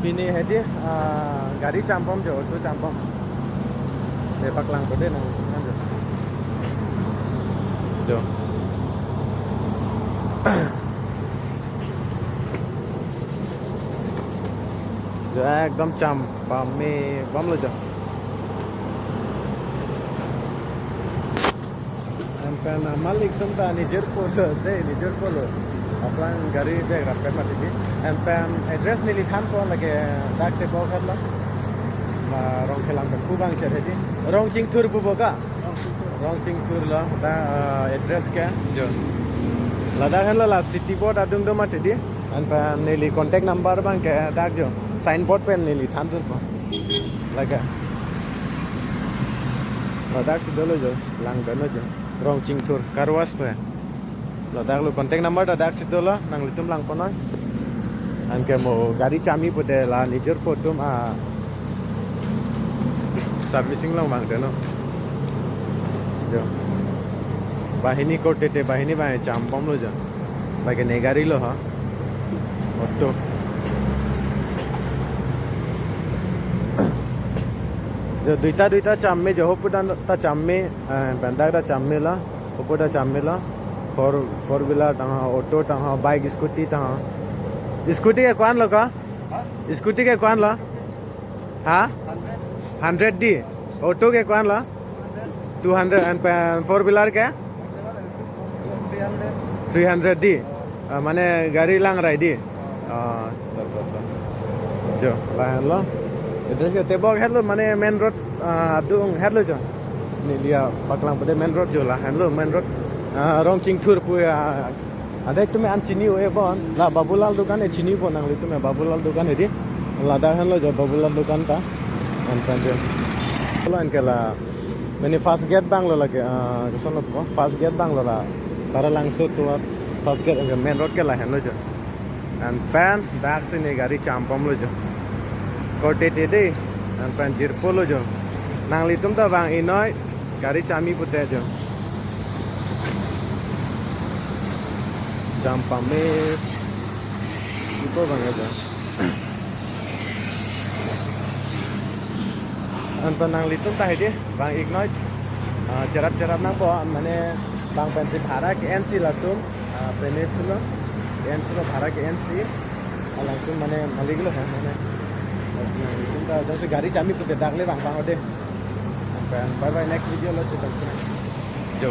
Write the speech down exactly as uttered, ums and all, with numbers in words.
Pini hedi, ah, gari cham pom jo, auto cham pom. Dei paklang po dei nang, nang jo. Jo. Jo ekdom cham pame bomlo jo. Anpen, ah, malik atum ta nejirpo lo, dei, nejirpo lo. Aphrang gari dei rapet mati di. Anpen address neli thanpo lake dak tebok het lo. La Rongkhelang pen pu bang cher hedi. Rongchingthur pu bo ka? Rongchingthur lo, dak, ah, address ke. Jo. Ladak henlo la city board adung do mati di. Anpen neli contact number bang ke dak jo. Signboard pen neli than dunpo. Lake. Ladak si dolo jo, langdunlo jo. Rongchingthur, car wash pen. Ladak lo contact number ta dak si dolo, nanglitum lang ponoi. Anke mo gari chami pute la nejirpo atum, ah, servicing along vangdunlo. Jo. Banghini korte te banghini bang cham bomlo jo. Lake ne gari lo ha. Auto. Jo duita duita cham me jo hopu dan ta cham me, eh, pendak ta cham me la, hopu ta cham me la. Four, four wheeler tang ha, auto tang ha, bike, scooty tang ha. Scooty ke ko-an lo ka? Scooty ke ko-an lo? Ha? Hundred di. Auto ke ko-an lo? Two hundred anpen four wheeler ke? Three hundred di. Ah, mane gari langrai di. Ah, to, to, to. Jo, lahenlo. Address ke tebok hetlo mane main road, ah, adung hetlo jo. Neli paklang pute main road jo lahenlo main road. Ah, Rongchingthur pu ya. Adai atum an chini-o-e bon. La Babulal dukan e chinipo nanglitum ya Babulal dukan hedi. Ladak henlo jo Babulal dukan ta. Anpen jo. Lo anke la. Mane first gate bang lo lake, ah, koson lo po. First gate bang lo la. Taralangso tovar first gate anke main road ke lahenlo jo. Anpen dak si ne gari cham bomlo jo. Korte te dei. Anpen jirpo lo jo. Nanglitum ta vang-i noi. Gari chami pute jo. Cham pame. Ipo bang jo. Anpen nanglitum ta hedi, vang-ik noi. Ah, cherap cherap nangpo, mane bang pensi bhara ke-en si latum, ah, pene pulo, ke-en pulo bhara ke-en si. Alangtum mane malik lo ha, mane. Bas nanglitum ta, jongsi gari chami pute dak le vang vang ode. Anpen bye bye, next video lo chetan. Jo.